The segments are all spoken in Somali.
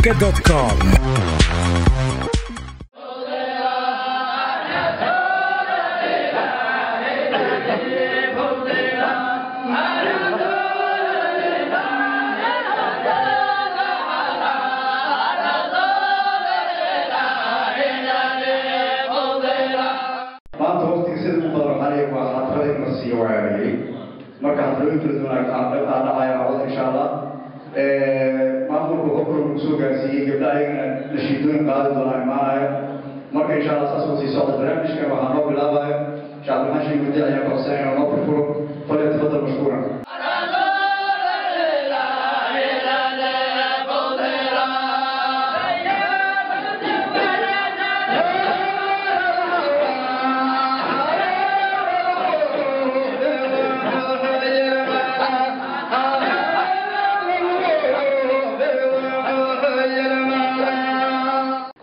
Dhaqanka.com. Maanta waqtiga sida ugu badan waxaa leeyahay waa xadrada in la siiyo waayay. Marka xadrooyin kala duwan aa dhacaya cawada, insha Allah. Maamulka wuxuu kaloo nagu soo gaarsiiyey gabdha ayagana nashiidooyin qaadi doonaa imaanaya. Marka insha Allah saas uu sii socda barnaamijkan. Waxaa noo bilaabaya Sheekh Cabdiraxmaan Sheekh Mudi ayaan ka codsanaya inuu noo furfuro. Falyatafadal mashkuuran.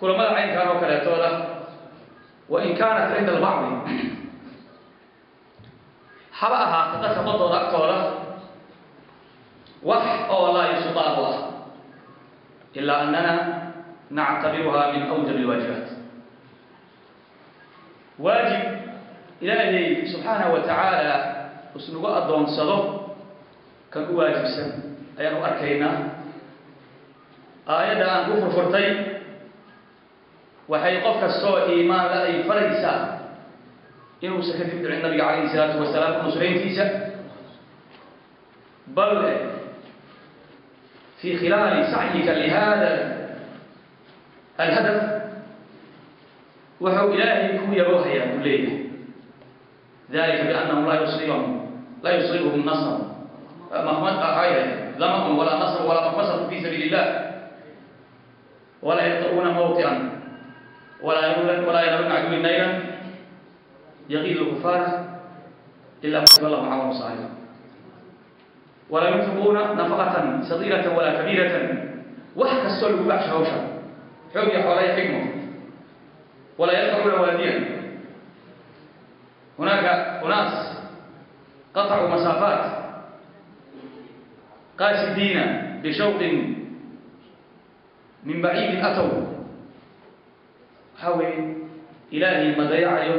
Kulamada caynkan oo kaleetooda, wain kaanat cinda albacdi, haba ahaata dadka qodooda agtooda wax oo laa yusutaaqu ah, ilaa annana nactabiruhaa min awjab alwaajibaat. Waajib Ilaahay subxaanahu wa tacaala isnagu addoonsado kan u waajibsan ayaan u arkaynaa. Aayadda aan ku furfurtay waxay qof kastoo iimaan la ay faraysaa inuusan ka dib dhicin nabiga calayhi salaatu wasalaam nusrayntiisa, bal fi khilaali sacyika lihada alhadaf wuxuu Ilaahay ku yaboohayaa ku leeyahay: dalika biannahum laa yusiibuhum nasr ظمأ ولا نصر ولا مخمصة في سبيل الله ولا يطؤون موطئا ولا ينالون عدو نيلا يغيظ الكفار إلا كتب الله معهم صالحا ولا ينفقون نفقة صغيرة ولا كبيرة. Wax kastoo lagu baxsho hawsha, xoog iyo xoolaya xigmo. ولا يقطعون واديا. هناك أناس قطعوا مسافات قاصدين بشوق من بعيد أتوا. Waxaa weeye Ilaahay ma dayacayo,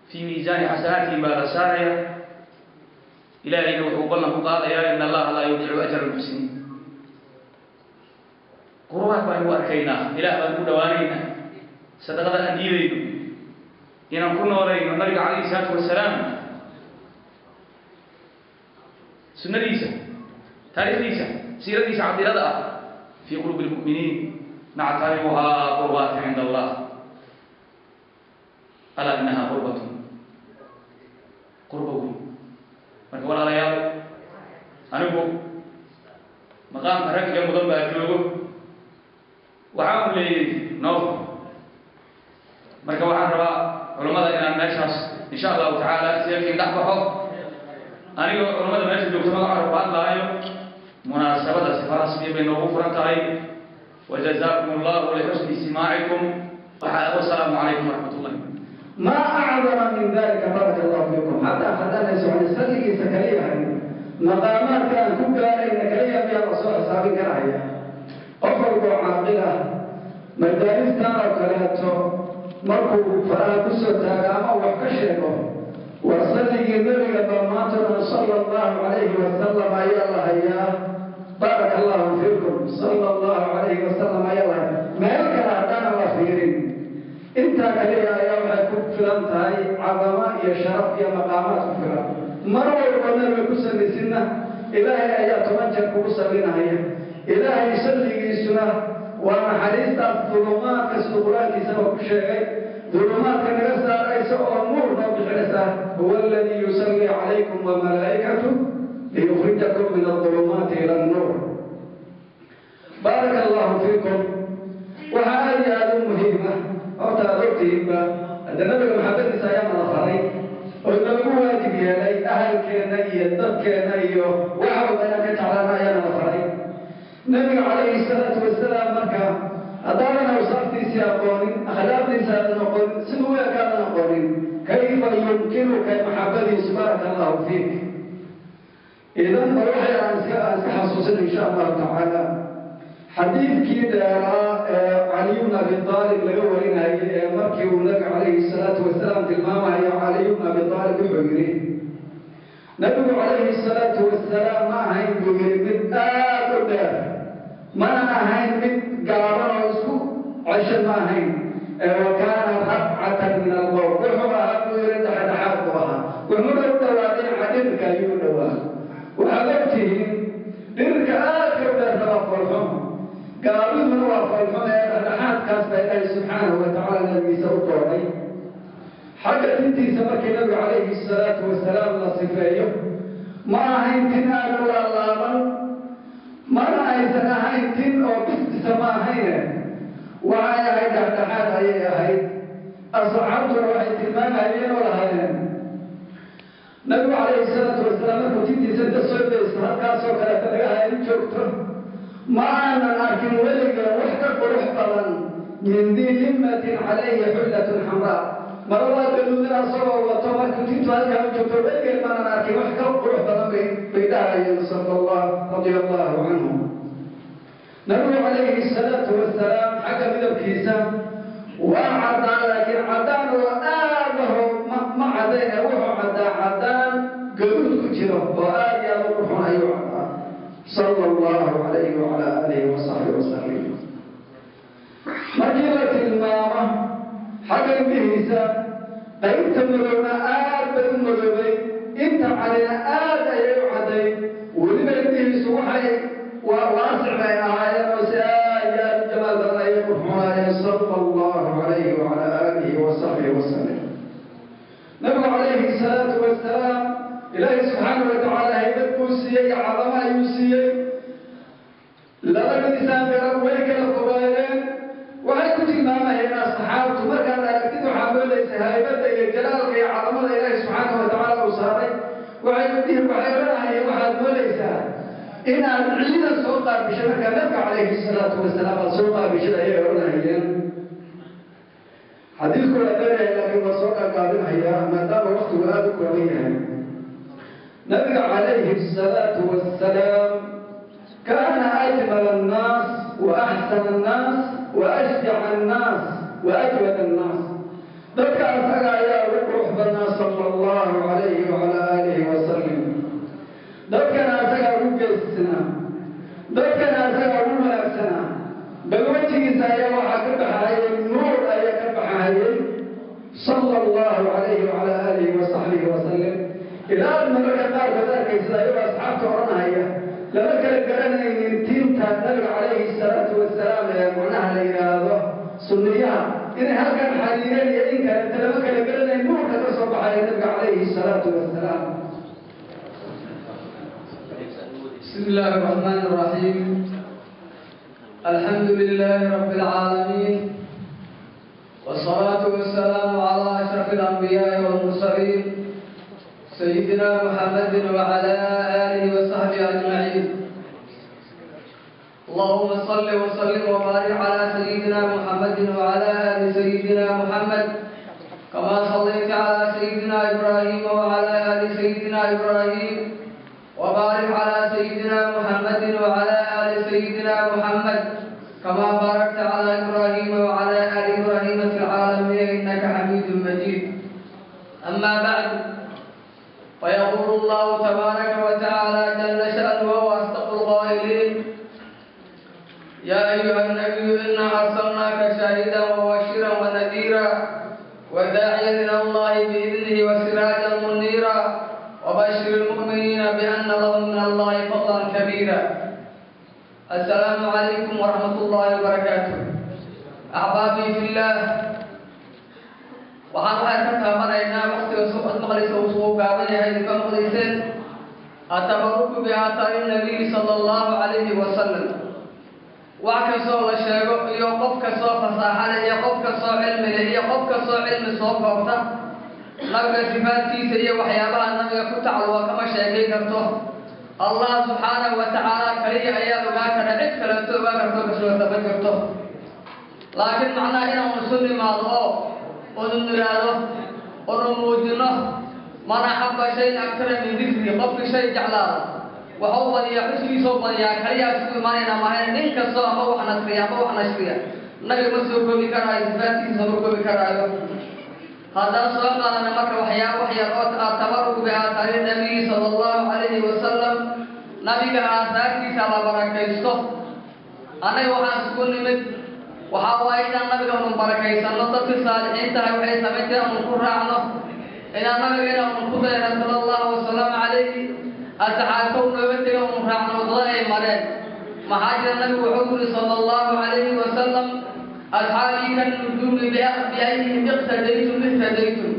fii miisaani xasanaatihim baa la saaraya. Ilaahayna wuxuu ballan ku qaadayaa: ina Allaha laa yudiicu ajra almuxsiniin. Qurbaad baan u arkaynaa, Ilaah baan ugu dhawaanaynaa sadaqada aan dhiibayno, inaan ku noolayno nabiga calayhi salaatu wasalaam sunnadiisa, taariikhdiisa, siiradiisa cadirada ah fii quluubi lmu'miniin. Nactabiruhaa qurbaatin cinda Allah. Alaa inahaa qurbatun, qurba weyn. Marka walaalayaal, anigu maqaamka rag iga mudan baa joogo, waxaan u leeyay noof. Marka waxaan rabaa culammada inaan meeshaas insha Allahu tacaala seelkiin dhex baxo, anigoo culammada meesha joogto magaca ku hadlaayo. Munaasabada sifa rasmiya bay noogu furan tahay. Wajazaakum Allahu lixusni istimaacikum. Wasalaamu calaykum waraxmat ullahi. ما أعظم من ذلك، بارك الله فيكم. حتى أخذنا سؤال سلقي سكريا مقامات كان كبارين كليا بها الرسول حسابين كرهيا أفرق عاقلة مدارس وكلاته markuu faraha ku soo taaga ama wax ka sheego, war salligii nabiga dhammaantooda sala Allahu calayhi wasalam ayaa la hayaa. Baaraka Allahu fiikum. Sala Allahu calayhi wasalam ayaa la hayaa. Meel kale haddaanan la fiirin, intaa kaliya ayaa waxay ku filan tahay cadamo iyo sharaf iyo maqaamaad ku filan. Mar walba nabiga ku samaysidna, Ilaahay ayaa 10 jeer kugu sallinahaya. Ilaahay salligiisuna waa naxariistaas dulumaadka, siduu qur-aankiisaba ku sheegay, dulumaadka naga saaraysa oo nuur noo bixinaysa. Huwa aladii yusallii calaykum wamalaa'ikatu liyukhrijakum min adulumaati ila annuur. Baaraka Allahu fiikum. Waxaa aada iyo aada u muhiim ah, horta aada ogtihiinba hadda, nabiga maxabadiisa ayaa nala faray oo nalagu waajib yeelay. Ahalkeenna iyo dadkeenna iyo waxa walba inaan ka jeclaana ayaa nala faray nabiga calayhi salaatu wasalaam. Marka haddaanan awsaaftiisii aqoonin, akhlaaqdiisa aadan aqoonin, siduu u ekaadan aqoonin, kayfa yumkinuka maxabadiisu? Baaraka Allahu fiik. Idan bal waxay aan iska xasuusin insha Allahu tacaala. Xadiidkii dheeraa ee Caliy bn Abi Aalib laga warinayay ee markii uu nabiga calayhi salaatu wasalaam tilmaamayo, Caliy bn Abi Aalib wuxuu yidhi: "Nabigu calayhi salaatu wasalaam ma ahayn," buu yidhi, "mid aad u dheer, mana ahayn mid gaaban oo isku ceshan ma ahayn, wa kaana rabcatan min alqowm." Wuxuu ahaa, buu yidhi, dhexdhexaad buu ahaa, wuxuuna u dhowaa dhinaca dhirirka ayuu u dhowaa. Waxaad ogtihiin dhirirka aadka u dheerna waa foolxun, gaabiduna waa foolxun, ee dhexdhexaadkaas baa Ilaahay subxaanahu wa tacaala nabigiisa u dooray. Xagga tintiisa markii nabigu calayhi salaatu wasalaam la sifeeyo, ma ahayn tin aada u laalaaban, mana aysan ahayn tin oo bisbisa ma ahayne, waxay ahayd dhexdhexaad ayay ahayd. Asxaabtuna waxay tilmaamayeen oo lahaayeen nabigu calayhi salaatu wasalaam markuu tintiisa inta soo daysto halkaasoo kaleeta dhagaha ay u joogto, ma aanan arkin weliga wax ka qurux badan min dii limmatin calayhi xullatun xamraa. Maradaa gaduudan asagoo wato markuu tintu halkaa u joogto, weligeen maanan arkin wax ka qurux badan bay dhahayeen, sala allah radia allahu canhu. Nabigu calayhi salaatu wasalaam xagga midabkiisa waa caddaan, laakiin caddaan oo aad aho ma caddayn, ee wuxuu caddaa caddaan gaduud ku jiro oo aad iyo aad u qurxun ayuu caddaa, sala allahu calayhi wacala aalihi wasaxbihi wasalim. Markii la tilmaamo xagga indhihiisa, qaybta madowna aad bay u madoobay, inta cadina aad ayay u cadday. Weliba indhihiisu waxay waa waasic bay ahaayeen oo si aad iyo aad u jamaal badan ayay qurxunaayeen, sala allahu calayhi wacala aalihi wasaxbihi wasalim. Nabigu calayhi salaatu wasalaam Ilaahay subxaanahu wa tacaala haybad buu siiyey iyo cadamo ayuu siiyey. Labadiisaan garab way kala fogaayeen. Waxay ku tilmaamayeen asxaabtu, markaad aragtid waxaa moodaysa haybadda iyo jalaalka iyo cadamada Ilaahay subxaanahu wa tacaala uu saaray. Waxay odhanahayeen, waxaad moodaysaa inaad ciidan soo qaabishay markaa nabiga calayhi salaatu wasalaam aad soo qaabishay, ayay odhanahayeen. Xadiidku waa dheeryahay, laakiin waa soo gaagaabinhayaa maadaama waktigu aada u kooban yahay. Nabiga calayhi asalaatu wassalaam kaana ajmal annaas wa axsana annaas wa ashjaca annaas wa ajwad annaas. Dadka asaga ayaa ugu qurux badnaa, sala allahu calayhi wacala aalihi wasalim. Dadkana asagaa ugu geesisnaa, dadkana asagaa ugu wanaagsanaa, bal wejigiisa ayaa waxaa ka baxahayay nuur ayaa ka baxahayay, sala allahu calayhi wacala aalihi wasaxbihi wasalim. Ilaa aad mararka qaarkood arkaysa ayagoo asxaabta odhanahaya, lama kala garanaynin tinta nabiga calayhi salaatu wasalaam ee macnaha la yidhaahdo sunniyaha inay halkan xariireen iyo in kaleta, lama kala garanayn nuurka ka soo baxaya nabiga calayhi salaatu wasalaam. بسم الله الرحمن الرحيم. الحمد لله رب العالمين، والصلاة والسلام على أشرف الأنبياء والمرسلين، سيدنا محمد وعلى آله وصحبه أجمعين. اللهم صل وسلم وبارك على سيدنا محمد وعلى آل سيدنا محمد، كما صليت على سيدنا إبراهيم وعلى آل سيدنا إبراهيم، وبارك على سيدنا محمد وعلى آل سيدنا محمد، كما باركت على إبراهيم وعلى آل إبراهيم في العالمين إنك حميد مجيد. أما بعد، فيقول الله تبارك وتعالى جل شأنه وهو أصدق القائلين: يا أيها النبي إنا أرسلناك شاهدا ومبشرا ونذيرا وداعيا إلى الله بإذنه وسراجا منيرا، وبشر المؤمنين بأن لهم من الله فضلا كبيرا. السلام عليكم ورحمة الله وبركاته. أحبابي في الله، waxaan waxay ka taabanaynaa waqtiga suuqad maqlaysa uu soo gaaban yahay, idinka maqlayseen, atabaruku biaathaari nabiyi sala allahu calayhi wasalam. Wax kastoo la sheego iyo qof kastoo fasaaxale iyo qof kastoo cilmi leh iyo qof kastoo cilmi soo koobta, nabiga sifaadkiisa iyo waxyaabaha nabiga ku tacalluqa kama sheekay karto. Allah subxaanahu wa tacaala kaliya ayaa ogaa kara, cid kaleeto ogaa karto kasugata ma jirto. Laakiin macnaha inaanu isu nimaado oo unu niraado unu muujino, man axabba shayan aktara min dikri, qofkii shay jeclaada Wuxuu badiyaa xuskiisoo badiyaa kaliya isugu imaanayna maahayn nin kastoo ama wax nasriya ama wax nashriya nabiga ma soo koobi karaayo, sifaadkiisa ma koobi karaayo. Haddaan soo qaadana marka waxyaa wax yar oo tabaruku biaathaari nabiyi sala allahu calayhi wasalam, nabiga aahaartiisa la barakaysto. Annaga waxaan isku nimid waxaa waaye inaan nabiga unun barakaysano, dadka saalixiintahay waxay samayn jireen unun ku raacno, inaan nabiga inaan unun ku dayno sala allahu wasalaamu calayhi, asxaabta u nooga tega unun raacno waddada ay mareen. Maxaa jira nabigu wuxuu yiri sala allahu calayhi wasalam, asxaabii kan nujuumi biayhim iqtadaytum ihtadaytum.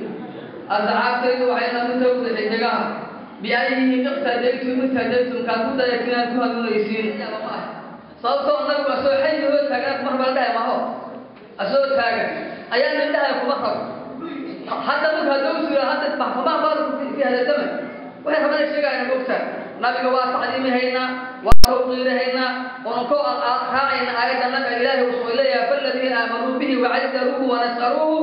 Asxaabtaydu waxay lamid tahay xidigaha, biayhim iqtadaytum ihtadaytum, kaad ku dayatin aad ku hanuunaysiin. Sababtoo nabigu asoo xayigoo taagan mar bal dhahay maho, asoo taagan ayaa nin dhahay kuma rabo. Hadda marka hadduu suura hadda maxkamaha baalku fi hada zaman waxay rabana sheegayaan mogtaa nabiga waa tacliimihaynaa, waa tawqiirahaynaa, oonu ku raacayna aayadda nabiga ilaahay wuxuu leeyahay faladiina aamanuu bihi wacazaruuhu wanasaruuhu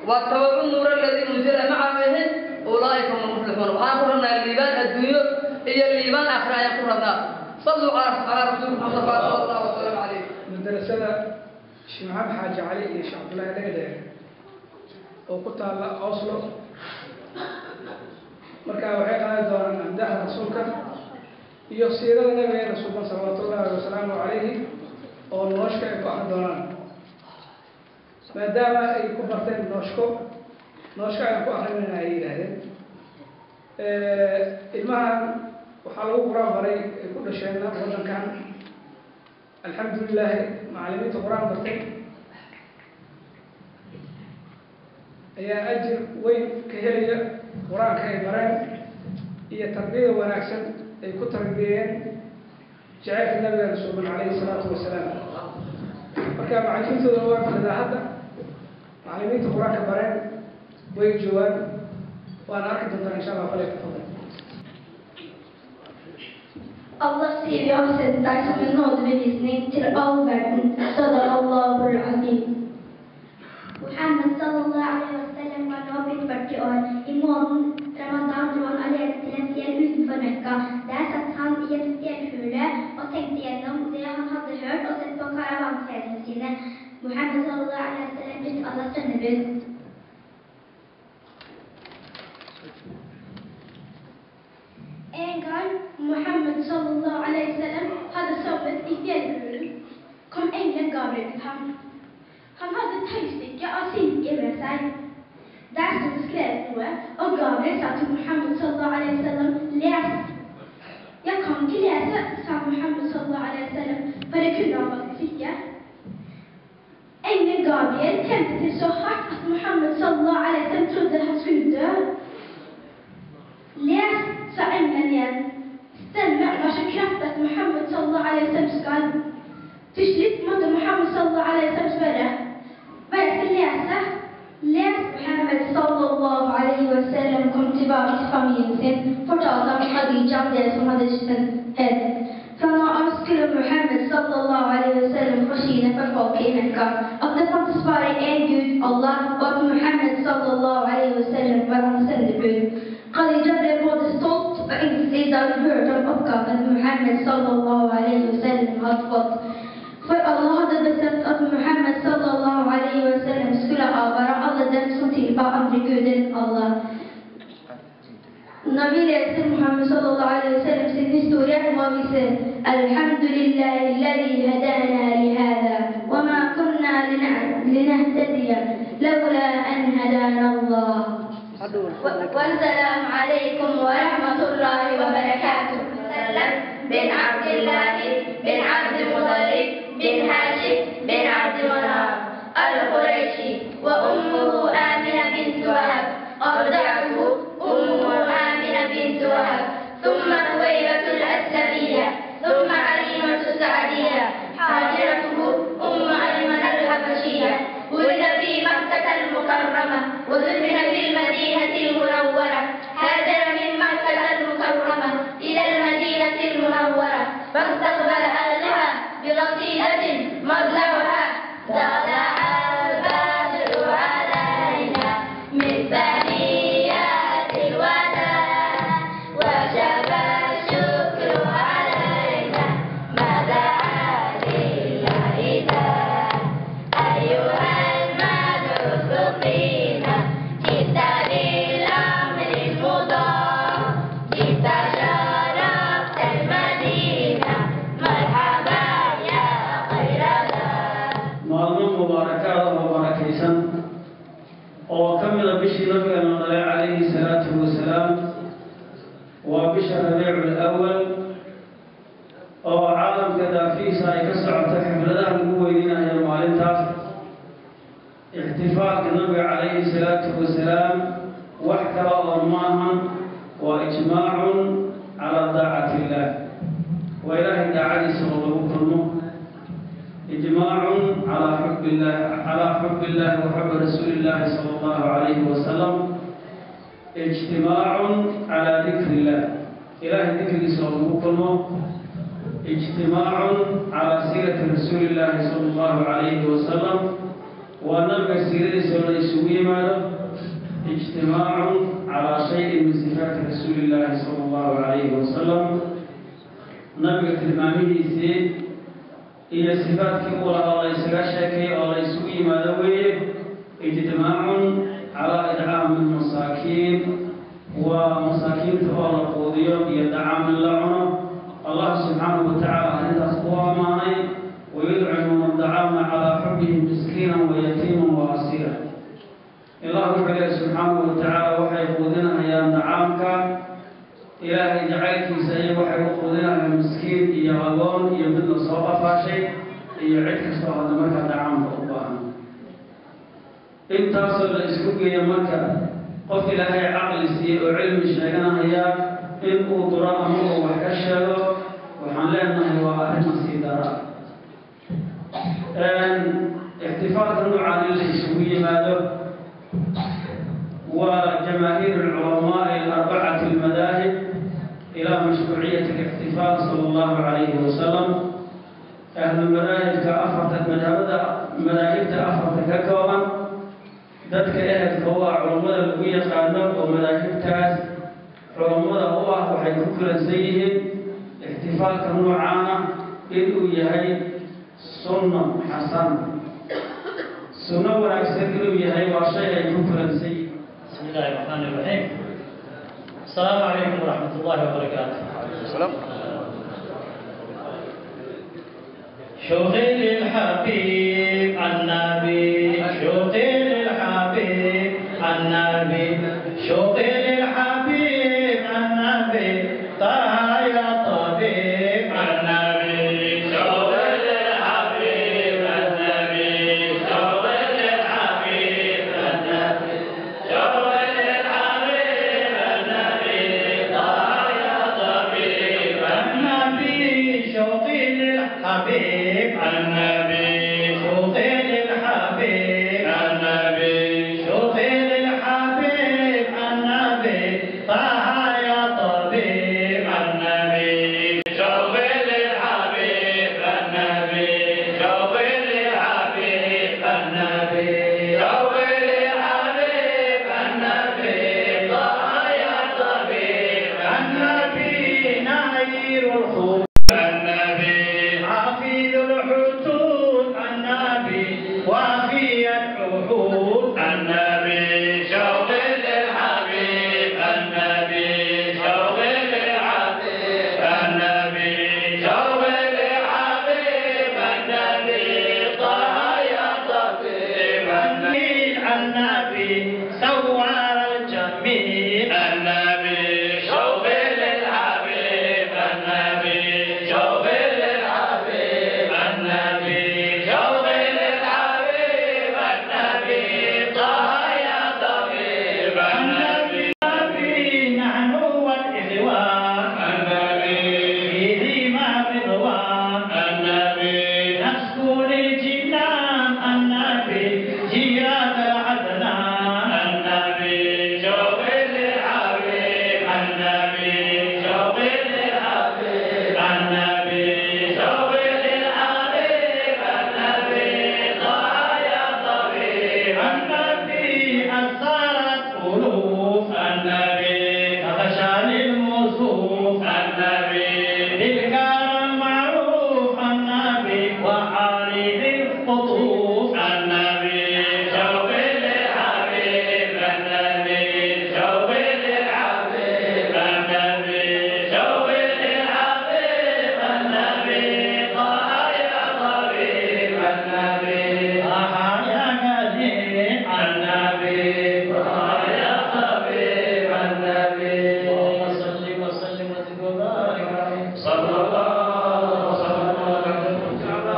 watabacuu nuura aladii unzila macahu ulaa'ika hum lmuflixuun. Waxaan ku rabnaa liibaan adduunyo iyo liibaan aakhira ayaan ku rabnaa. صلوا على رسول محمد صلى الله وسلم عليه. مدرسة شيخ محمد حاج علي iyo Sheekh Abdullaahi Dhagdheer oo ku taala Oslo, marka waxay qaadan doonaan amdaha rasuulka iyo siirada nabigeena suuban salawaatullaahi wasalaamu calayhi oo nooshka ay ku akhri doonaan, maadaama ay ku barteen nooshko nooshka ayaan ku akrinayna ay yidhaahdeen. Ilmahan waxaa lagu qur-aan baray ay ku dhasheenna waddankan, alxamdulilaahi macallimiinta qur-aan bartay ayaa ajir weyn ka helaya qur-aanka ay bareen iyo tarbiyada wanaagsan ay ku tarbiyeen jacaylka nabigeena suuban calayhi salaatu wasalaam. Marka macallimiintooda waa fadhidaa hadda, macallimiinta qur-aanka bareen way joogaan, waana arki doontaan insha allah. Fale tafadal. Allah sier vi har sendt deg som en nådebevisning til all verden. Sadaqallahul azim. Muhammad sallallahu alaihi wasallam var nå blitt 40 år. I måneden Ramadan dro han alene til en fjell utenfor Mekka. Der satt han i en fjellhule og tenkte gjennom det han hadde hørt og sett på karavanfedrene sine. Muhammad sallallahu alaihi wasallam blitt Allahs sendebud. En gang Muhammed sallallahu alaihi wasallam hadde sovet i fjellhulen, kom engelen Gabriel til ham. Han hadde et tøystykke av silke med seg. Der sto det skrevet noe, og Gabriel sa til Muhammed sallallahu alaihi wasallam, les. Jeg kan ikke lese, sa Muhammed sallallahu alaihi wasallam, for det kunne han faktisk ikke. Engelen Gabriel klemte til så hardt at Muhammed sallallahu alaihi wasallam trodde han skulle dø. Les, sa engelen igjen. Stemmen var så kraftig at Muhammed sallallahu alaihi wasallam skalv. Til slutt måtte Muhammed sallallahu alaihi wasallam spørre, hva jeg skal lese? Les. Muhammed sallallahu alaihi wasallam kom tilbake til familien sin, fortalte han Khadija om det som hadde skjedd. Fra nå av skulle Muhammed sallallahu alaihi wasallam forsyne for folket i Mekka at det fantes bare én Gud, Allah, og at Muhammed sallallahu alaihi wasallam var hans sendebud. Khadija ble både stolt og engstelig da hun hørte om oppgaven Muhammed sallallahu alaihi wasallam hadde fått. For Allah hadde bestemt at Muhammed sallallahu alaihi wasallam skulle avvare alle dem som tilba andre guder enn Allah. Når vi leser Muhammed sallallahu alaihi wasallam sin historie, må vi se Alhamdulillahi alladhi hadana li hada, wa ma kunna linahtadiya lawla an hadana Allah. والسلام عليكم ورحمة الله وبركاته. سلم بن عبد الله بن عبد المطلب بن هاشم بن عبد مناف القريشي، وأمه آمنة بنت وهب، أرضعته أمه آمنة بنت وهب، ثم هويبة الأسلمية، ثم حليمة السعدية، حاجرته أم أيمن الحبشية. ولد في مكة المكرمة ودفن في المدينة المنورة. هاجر من مكة المكرمة إلى المدينة المنورة فاستقبل Bisha Rabiicul Awal oo caalamka daafiisa ay ka socoto xafladaha lagu weyninayo maalintaas ixtifaalka nabiga calayhi salaatu wasalaam, wax kale oo maahan, waa ijmaacun calaa daacati illaah, waa Ilaahay daacadiisa oo lagu kulmo, ijmaacun calaa xub illahi, calaa xub illahi wa xubi rasuuli illahi sala allahu calayhi wasalam, ijtimaacun calaa dikri illah, Ilaahay dikrigiisa oo lagu kulmo, ijtimaacun calaa siirati rasuuli illaahi sala allahu calayhi wasalam, waa nabiga siiradiisa oo la isugu yimaado, ijtimaacun calaa shayin min sifaati rasuuli illaahi sala allahu calayhi wasalam, nabiga tilmaamihiisii iyo sifaadkii uu lahaa la ysaga sheekay oo la isugu yimaado weeye, ijtimaacun calaa idcaami lmasaakiin, waa masaakiinta oo la quudiyo iyo dacaam in la cuno. Allah subxaanahu watacaala arrintaas u ammaanay: wayudcimuuna adacaama calaa xubbihi miskiinan wayatiiman wa asiira. Allah wuxuu leehay subxaanahu watacaala waxay quudinahayaan dacaamka Ilaahay jacaylkiisa iyo waxay u quudinahayaan miskiin iyo agoon iyo mid la soo qafaashay iyo cid kastoo hadda markaa dacaamka u baahan. Intaasoo la isku geeya, marka qof Ilaahay caqli siiyey oo cilmi sheeganahaya in uu duro ama uu wax ka sheego, waxaan leenahay waa arrin nasiib dara. Ixtifaalka noocaan in la isugu yimaado waa jamaahiir alculamaai alarbacati almadaahib ilaa mashruuciyati alixtifaal sala allahu calayhi wasalam. Ahlu madaahibka afarta, madhabada madaahibta afarta ka kooban, dadka ehelka u ah, culammada lagu yaqaano oo madaahibtaas culammada u ah, waxay ku kulansan yihiin ixtifaalka noocaana inuu yahay sunno xasan, sunno wanaagsan inuu yahay, waa shay ay ku kulansan yihiin. بسم الله الرحمن الرحيم. السلام عليكم ورحمة الله وبركاته. السلام. شوقي للحبيب النبي، شوقي للحبيب النبي، شوقي للحبيب النبي، طه يا طبيب النبي. شوقي للحبيب النبي، شوقي للحبيب النبي، شوقي للحبيب النبي، طه يا طبيب النبي. شوقي للحبيب النبي، شوقي للحبيب النبي، شوقي للحبيب النبي، طه يا طبيب النبي. شوقي للحبيب النبي، شوقي للحبيب النبي، شوقي للحبيب النبي، طه يا طبيب النبي. نعير الخلود النبي، حفيظ الحدود النبي.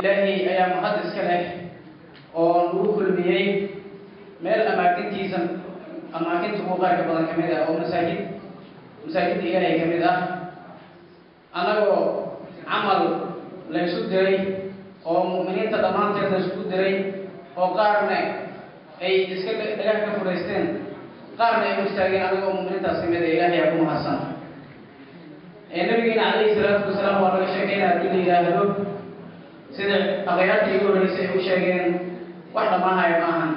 Ilaahay ayaa mahad iska leh oo nagu kulmiyey meel amaakintiisa amaakinta ugu qaarka badan ka mid ah oo masaajidda Ilaahay ka mid ah, annagoo camal laysu diray oo mu'miniinta dhammaanteed laysku diray, oo qaarna ay iska dhagaha ka furaysteen, qaarna ay u istaageen. Annagoo mu'miniintaas ka mid ah, Ilaahay aa ku mahadsan. Nabigeena calayhi salaatu wasalaam waa laga sheekeynaya haddii la yidhaahdo, sida akhyaartii igu horreysay ay u sheegeen, wax dhammaanaya ma ahan.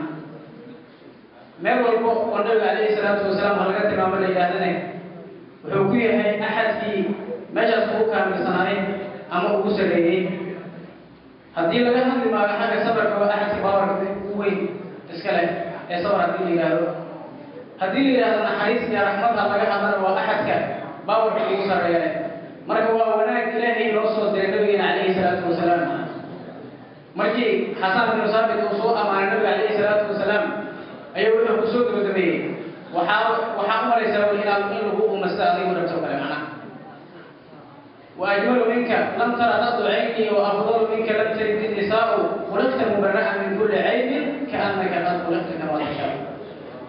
Meel walbo oo nabiga calayhi salaatu wasalaam ha laga tilmaamo la yidhahdane, wuxuu ku yahay axadkii meeshaas ugu kaamilsanaay ama ugu sarreeyey. Haddii laga hadli maayo xagga sabarka, waa axadka baawarka ugu weyn iska leh ee sabar haddii la yidhaahdo. Haddii la yidhahdo naxariis iyo raxmad ha laga hadlana, waa axadka baawarka ugu sarreeya leh. Marka waa wanaag Ilaahay loo soo diray nabigeena calayhi salaatu wasalaam. Markii Xasan binu Saabit uu soo amaanay nabiga calayhi salaatu wasalaam, ayuu wuxuu ku soo gabagabeeyey: Waxaa u malaysaa weli inaad in lagu umasta adigu rabto kale macnaha. وأجمل منك لم تر قط عيني، وأفضل منك لم تلد النساء، خلقت مبرأ من كل عيب، كأنك قد خلقت كما تشاء.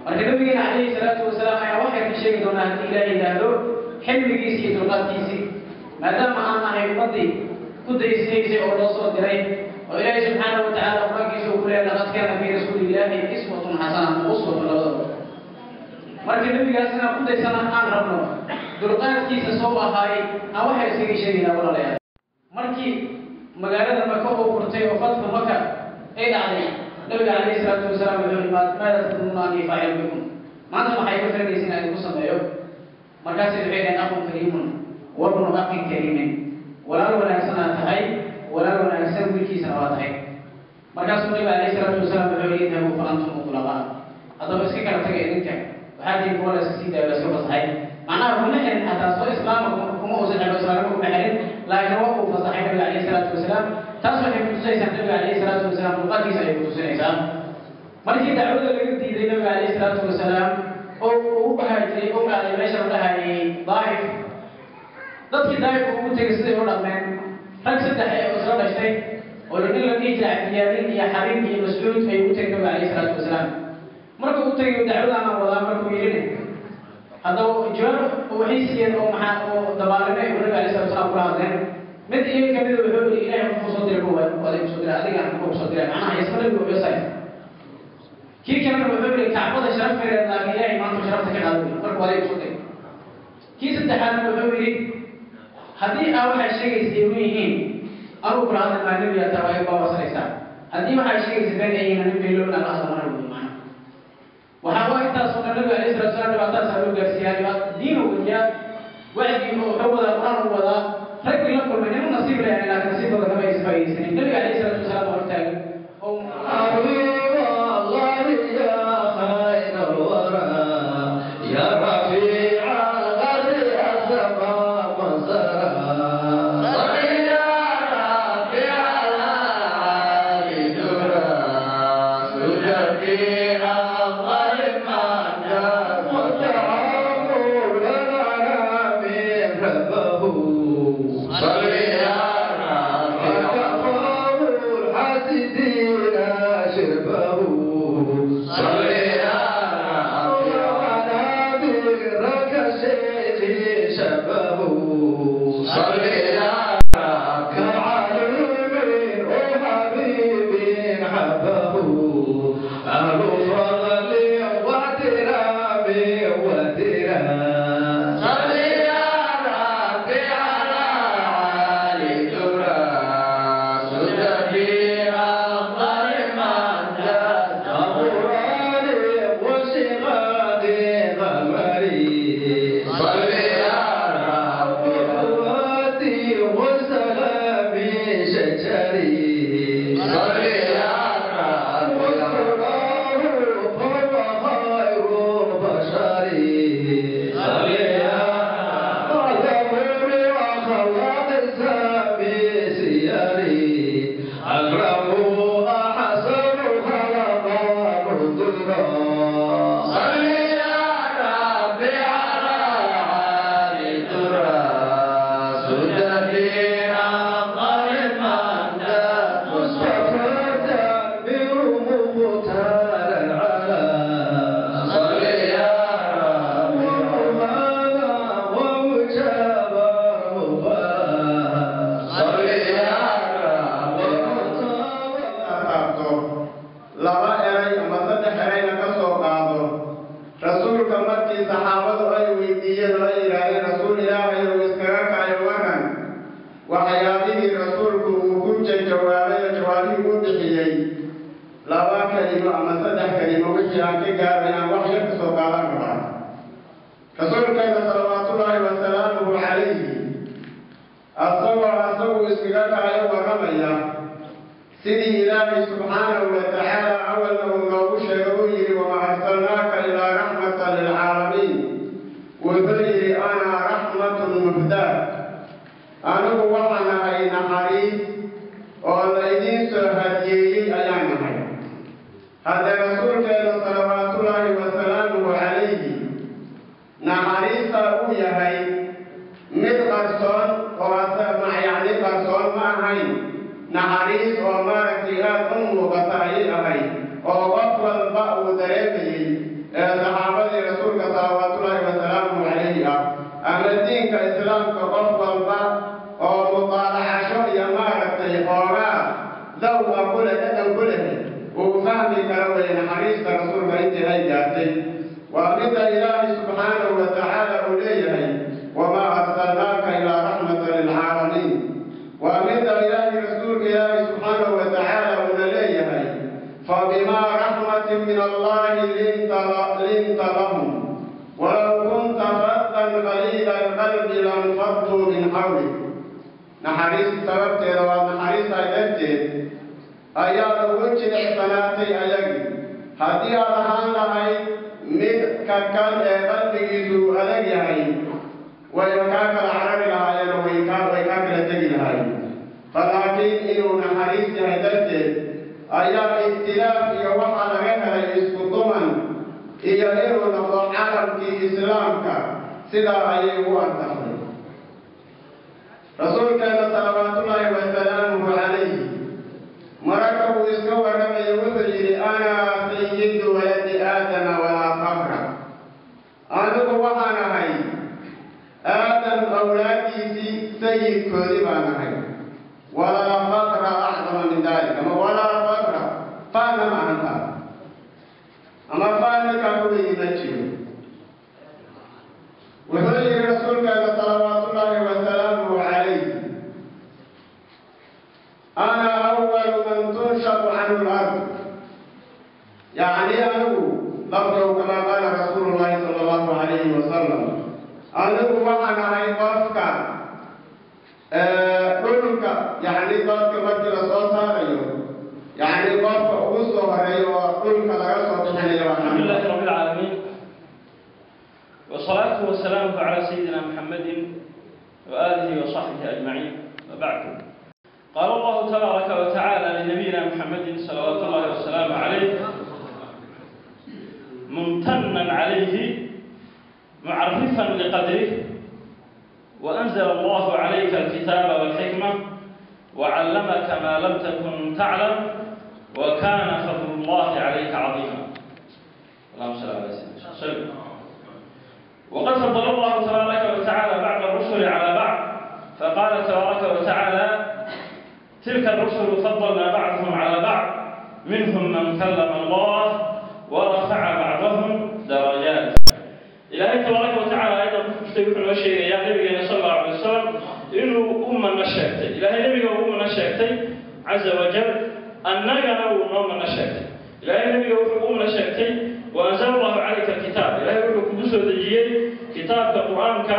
Marka nabigeena calayhi salaatu wasalaam ayaa waxay ka sheegi doonaa haddii Ilaah yidhaahdo xilmigiisii iyo dulqaadkiisii, maadaama aan nahay ummaddii ku daysanaysay oo loo soo diray, oo Ilaahay subxaanahu watacaala Qur-aankiisa uu ku leeyahay: لقد كان في رسول الله إسوة حسنة, uswatun labadaba. Marka nabigaas inaan ku daysana aan rabno, dulqaadkiisa soo ahaay aan waxay iskaga sheegaynaa, walaalayaal. Markii magaalada Maka uu furtay oo fatxu Maka ay dhacday, nabiga calayhi salaatu wasalaam wuxuu yihi: ماذا تظنون أني فاعل بكم? Maanta maxay ka filanaysa inaan idinku sameeyo? Markaasay waxay dhaheen: أخ كريم وابن أخ كريم. Walaal wanaagsan aad tahay, walaal wanaagsan wiilkiisana waa tahay. Markaasuu nabiga calayhi salaatu wasalaam wuxuu yihi: اذهبوا فأنتم الطلقاء. Haddaba iska kala taga idinka, waxaa tihiin kuwa la iska sii daayo, la iska fasaxay. Macnaha kuma xirin xataa soo islaama kuma uusan xiro, islaamnimo kuma xirin, laakiin waa uu fasaxay nabiga calayhi salaatu wasalaam. Taas waxay kutusaysaa nabiga calayhi salaatu wasalaam dulqaadkiisa ayay kutusinaysaa. Markii dacwada laga diiday nabiga calayhi salaatu wasalaam oo uu u haajiray oo aaday meesha la dhahayay Daa'if, dadkii Daa'if ugu tegay siday u dhaqmeen, rag saddex ee isla dhashtay oo nin la dhihi jiray Cabdiyaamin iyo Xabiib iyo Mascuud ay ugu tegay nabiga calayhi salaatu wasalaam. Markuu u tegay, dacwadaana wadaa markuu yidhine, haddaba jawaab waxay siiyeen oo maxaa oo dabaalnimo ay nabiga calayhi salatu wasalaam kula hadleen. Mid iyaga kamida wuxuu yidhi: Ilahay qofku soo diray kuwa adiga kusoo diray, adigaan kuwa kusoo diray. Macnaha yasma nabigu wuxuu say. Kii kalena wuxuu yidhi: Kacbada sharaf kareed, laakiin Ilahay maanta sharafta ka qaaday markuu adiga kusoo diray. Kii saddexaadna wuxuu yidhi: Haddii aa waxay sheegaysa ay run yihiin, anugu kula hadli maa, nebiga taa waa iga baabarsanaysaa. Haddii waxay sheegaysa been ay yihiin, nin beelo inaan la hadla mana weydi. Macnaha waxaa waa intaasoo dhan nabiga alayhi salatu salaam dhibaatadaasaa loo gaarsiiyaa, dhibaat diin uu wadiyaa, wacdi wuxuu wadaa, Qur-aan uu wadaa. Raggii la kulmay niman nasiib leeyahay, laakiin nasiibkooda kama aysan faa'iidaysanin. Nabiga calayhi salaatu wasalaam waa hortaagan oo حبيب الله يا خير الورى، يا رفيع القدر السماء مسرى، صل يا ربي على علي درى سجدي أفضل من جاء وتعامل الأنام ربه، صل يا ربي وكفاه الحاسدين شربه، صل يا ربي وعلى ذكرك شيخي شبه، صل يا ربي كعليم وحبيب حبه أهل فضل واحترام ودرا، صل يا ربي على علي درى سجدي أفضل من جاء قرآن وشغال غمري، صل يا ربي قوتي وسلامي شجري، صل يا ربي وسراه فهو خير بشري، صل يا أعظم وأخلاق سامي سيري، أكرم أحسن خلقا نذرا، صل يا ربي على علي درى سجدي أفضل من جاء. Jawaabay oo jawaabihii uu bixiyey laba kelimo ama saddex kelimo wixii aan ka gaaro inaan wax yar kasoo qaadan rabaa. Rasuulkeena salawaatullaahi wasalaamuhu calayhi asagoo asagu iskaga kacayo warramaya sidii Ilaahay subxaanahu wa tacaala awalna uu noogu sheego, uu yidhi: "Wamaa arsalnaaka ilaa raxmatan lilcaalamiin." Wuxuu yidhi: "Ana raxmatun muhdaad." Anigu waxaan ahay naxariis oo la idiin soo hadiyeeyey ayaan nahay. Haddee rasuulkeena salawaatullaahi wasalaamuhu calayhi naxariistaa uu yahay mid qarsoon oo yacni qarsoon ma ahayn, naxariis oo maaragtay aad u muuqata ayay ahayd oo qof walba uu dareemayey ee saxaabadii rasuulka salawaatullaahi wasalaamuhu calayhi ah ama diinka islaamka qof walba oo mutaalacasho iyo maaragtay xoogaa dawqa ku leh, dhadhan ku leh, uu fahmi karo weye naxariista rasuulka intii ay gaartay. Waa midda Ilaahay subxaanahu wa tacaala uu leeyahay: "Wamaa arsalnaaka ilaa raxmatan lilcaalamiin." Waa midda Ilaahay, rasuulka Ilaahay subxaanahu wa tacaala uuna leeyahay: "Fabimaa raxmatin min Allahi linta lahum walow kunta faddan qaliila alqalbi lanfaduu min xawlik." Naxariis sababteeda waa naxariistaa darteed ayaad ugu jilicsanaatay ayagii. Haddii aad ahaan lahayd mid kakan ee qalbigiisu uu adag yahay, wayba kaa kala carari lahaayeen, way kaa kala tegi lahaayeen. Falaakiin inuu naxariis yahay darteed ayaa ikhtilaaf iyo waxaa laga helay isku duman iyo inuu noqdo calamkii islaamka, sidaa ayay ugu ansaxday. Rasuulkeena salawaatullaahi wasalaamuhu calayhi mararka uu iska warramayo wuxuu yidhi: "Ana sayidu waladi Aadama walaa fakra." Anigu waxaan ahay Aadam awlaaddiisii sayidkoodii baan ahay. Walaa fakra acdama min dalik, ama walaa fakra faana ma ahan taa, ama faaninkaa kuweyni ma jiro. Wuxuu yidhi rasuulkeena salawaatullaahi wasalaamuhu calayh: "Ana awalu man tunshaqu canhu lard." Yacni anigu lafdow kamaa qaala rasuulu llahi sala allahu calayhi wasalam, anigu waxaan ahay qofka dhulka, yacni dadka markii lasoo saarayo, yacni qofka ugu soo horeeyo oo dhulka laga soo bixinayo. الحمد لله رب العالمين، والصلاة والسلام على سيدنا محمد وآله وصحبه أجمعين، وبعد. قال الله تبارك وتعالى لنبينا محمد صلوات الله وسلامه عليه ممتنا عليه معرفا لقدره: وأنزل الله عليك الكتاب والحكمة وعلمك ما لم تكن تعلم وكان فضل الله عليك عظيما. اللهم صل على سيدنا وسلم. وقد فضل الله تبارك وتعالى بعض الرسل على بعض، فقال تبارك وتعالى: تلك الرسل فضلنا بعضهم على بعض، منهم من كلم الله ورفع بعضهم درجات. إلهي تبارك وتعالى أيضا wuxuu noo sheegayaa nabigeena sal allahu alay wasalam inuu u mana sheegtay. Ilaahay nabiga uu mana sheegtay caza wajal, annagana wuu noo mana sheegtay. Ilaahay nabiga wuxuu u mana sheegtay: "Waanzala allahu calayka alkitaab." Ilaahay wuxuu kugu soo dejiyey kitaabka qur-aanka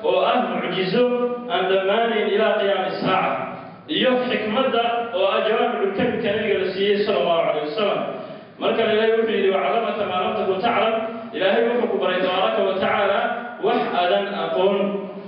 oo ah mucjizo aan dhammaanayn ilaa qiyaami saaca, iyo xikmadda oo ah jawaamiculkalimka nabiga la siiyey sala allahu calayh wasalam. Markale Ilaahay wuxuu yidhi: "Wacallamaka maa lam takun taclam." Ilaahay wuxuu ku baray tabaaraka wa tacaala wax aadan aqoon